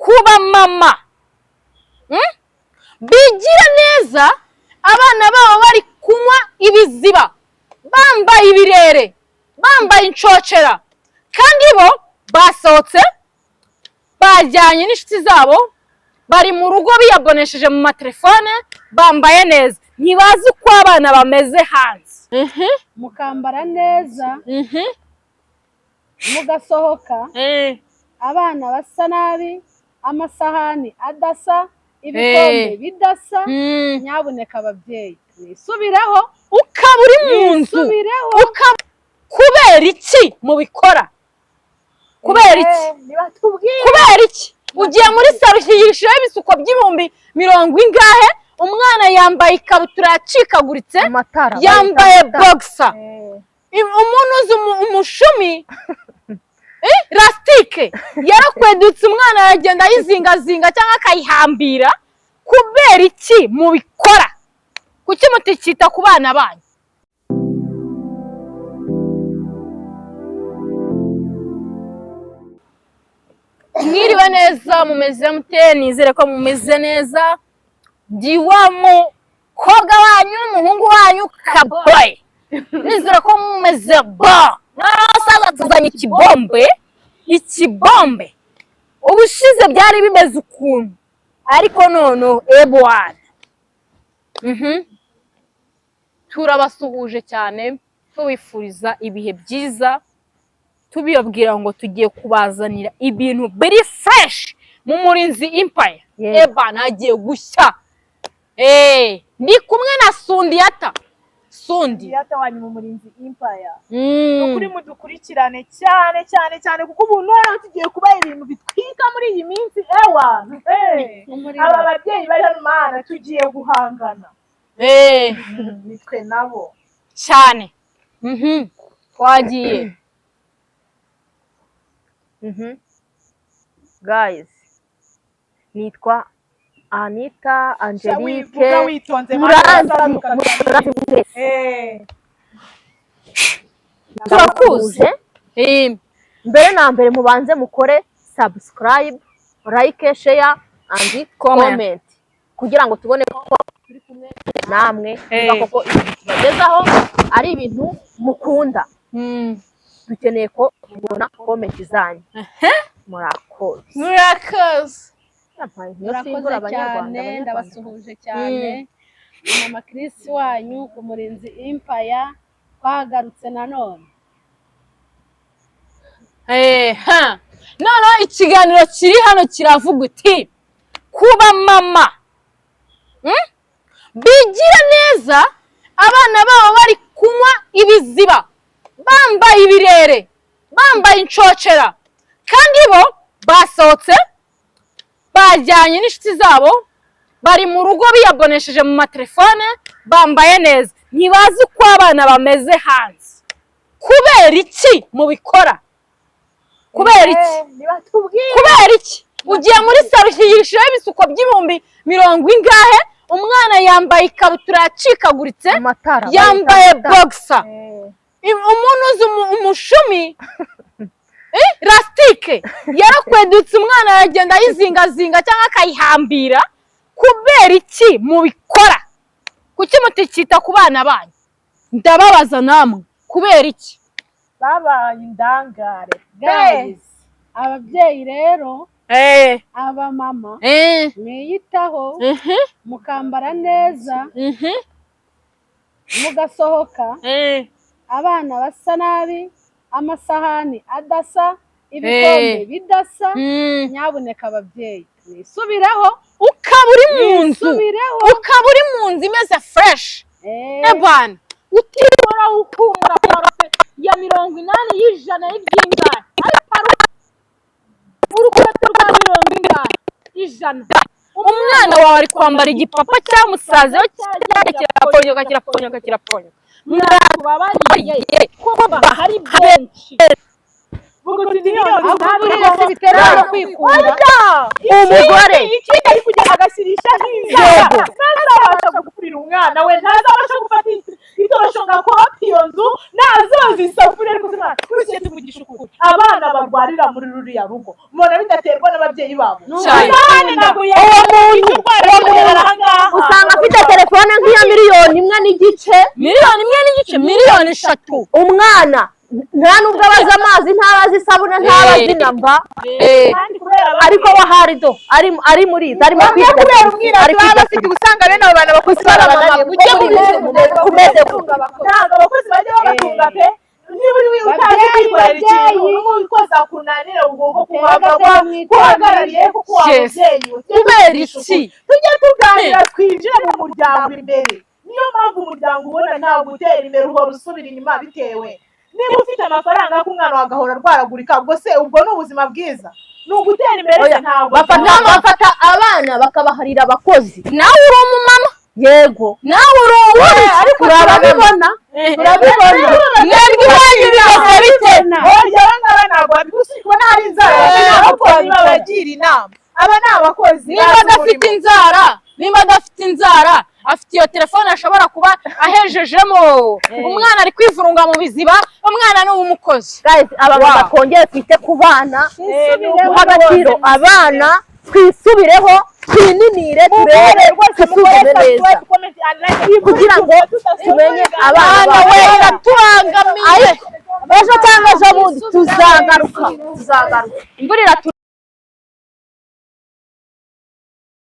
Kuba mama bigira neza, abana babo bari kunywa ibiziba, bambaye ibirere, bambaye inshocera, kandi bo basohotse bajyanye n'inshuti zabo, bari mu rugo biyabonesheje mu matelefone, bambaye neza, ntibazi uko abana bameze hanze. Mukambara neza, mugasohoka, abana basa nabi, amasahani adasa, ibikombe bidasa. Nyabuneka ababyeyi, mwisubireho. Ukaba uri mu nzu Mwisubireho. Ukaba, kubera iki mubikora? Kubera iki? Nibatubwire. Kubera iki ugiye muri salon, ushyigishijeho ibisuko by'ibihumbi mirongo ingahe, umwana yambaye ikabutura yacikaguritse, Amatara. yambaye boxer, umuntu uzi umushumi, lasitike yarakwedutse, umwana aragenda ayizingazinga cyangwa akayihambira? Kubera iki mubikora? Kuki mutikita ku bana banyu? Mwiriwe neza, mumeze mute? Nizere ko mumeze neza. Ndi wa mukobwa wanyu, umuhungu wanyu Kaboy. Nizere ko mumeze bo. Noneho saza tuzanye ikibombe, ikibombe. Ubushize byari bimeze ukuntu, ariko none ebwana. Turabasuhuje cyane, tubifuriza ibihe byiza, tubibabwira ngo tugiye kubazanira ibintu biri fresh mu Murinzi Empire. Eba nagiye gushya. Ndi kumwe na Sundiyata. Sundi. Diyata wanyu mu Murinzi Empire. Ukuri mudukurikirane cyane cyane cyane, kuko ubu noneho tugiye kuba ibintu bitwika muri iyi minsi, ewa. Aba babyeyi bari hano, mana, tugiye guhangana. Nitwe nabo. Cyane. Twagiye. Guys, nitwa Anita Angelique. Wivuga witonze. Muranzi, muranzi mwese. Turakuzi. Mbere na mbere mubanze mukore subscribe, like, share and Comment. comment, kugira ngo tubone ko turi kumwe namwe, niba koko ibintu tubagezaho ari ibintu mukunda. Dukeneye ko mubona comment zanyu. Murakoze. Murakoze. Niyo Murakoze simbura Abanyarwanda, cyane. Abanyarwanda. Ndabasuhuje cyane, mama Chris wanyu ku Murinzi Empire, twagarutse nanone. Ha. Noneho ikiganiro kiri hano kiravuga uti kuba mama bigira neza, abana babo bari kunywa ibiziba, bambaye ibirere, bambaye inshocera, kandi bo basohotse bajyanye n'inshuti zabo, bari mu rugo biyabonesheje mu matelefone, bambaye neza, ntibazi uko abana bameze hanze. Kubera iki mubikora? Kubera iki? Nibatubwire. Kubera iki ugiye muri salon, ushyigishijeho ibisuko by'ibihumbi mirongo ingahe, umwana yambaye ikabutura yacikaguritse, Amatara. yambaye Amatara. boxer, umuntu uzi umushumi, lasitike yarakwedutse, umwana aragenda ayizingazinga cyangwa akayihambira? Kubera iki mubikora? Kuki mutikita ku bana banyu? Ndababaza namwe, kubera iki? Babaye indangare. Guys, ababyeyi rero, abamama, mwiyitaho, mukambara neza, mugasohoka, abana basa nabi, amasahani adasa, ibikombe bidasa. Nyabuneka ababyeyi, mwisubireho. Ukaba uri mu nzu Mwisubireho. ukaba uri mu nzu imeze fresh, ebana, utibora uhumura parufe ya 80 y'ijana y'ibyingahe, ari parufe urukweto rwa mirongo ingahe ijana, umwana wawe ari kwambara igipapa cyamusazeho, kiraponyoka, kiraponyoka, kiraponyoka. Mwatubabariye ko bahari benshi. Vuga uti niyo. Ahubwo buriya si biterwa no kwikunda? Umugore. Ikindi, ari kujya agashyirisha inzara, ntazabasha gupfurira umwana we, ntazabasha gufata. imikorosho ngo akorope iyo nzu, nazoza isafuriya. Ariko se mwana, tujye tuvugisha ukuri, abana barwarira muri ruriya rugo mubona bidaterwa n'ababyeyi babo? Cyane. Isahani naguye Uwo muntu, icyo urwara ahangaha. Usanga afite telefone nk'iya 1.5 miliyoni. 1.5 miliyoni, 3 miliyoni. Umwana nta nubwo abaza amazi, ntabaza isabune, ntabaza inamba. Kandi kubera bamwe- Ariko we ahari do ari muri izo arimo bamwe kwita kubera umwirasi ari baba kwita bafite, usanga bene abo bantu abakozi barabananiye. Mujye mubikemura. Kumeze. Ntabwo abakozi bajya babatunga pe. Niba uri utazi Babyeyi, kwikorera ikintu, babyeyi. n'umukozi akunanira, ubwo Tera agatebe mwitondere. kuhagarariye kuko wa mubyeyi we. Tujye Kubera tuvugisha iki? ukuri. Tujye tuganira, twinjire mu muryango imbere. Niyo mpamvu umuryango ubona ntabwo utera imbere, uhora usubira inyuma, bitewe niba ufite amafaranga ko umwana wawe agahora arwaragurika, ubwo se ubwo ni ubuzima bwiza? Ni ugutera imbere se? Oya, Ntabwo bafata abana bakabaharira abakozi. Nawe uri umumama. Yego. Nawe uri uwuhe? Ariko turabibona, turabibona. Mwebwe iwanyu bimeze bite? Oya, aba ngaba ntabwo babigusi kubona hari inzara. Abakozi babagira inama, aba ni abakozi Niba bazi adafite umurimo. inzara, niba adafite inzara, afite iyo telefone ashobora kuba ahejejemo umwana ari kwivurunga mu biziba. Umwana ni uw'umukozi. Guys, aba mama, twongere twite ku bana, duhe agaciro abana, twisubireho, twininire, turebe, twisuzume neza kugira ngo tumenye abana Abana we, bacu. iratubangamiye. Ariko ejo cyangwa ejo bundi tuzagaruka, tuzagaruka. Imvura iratu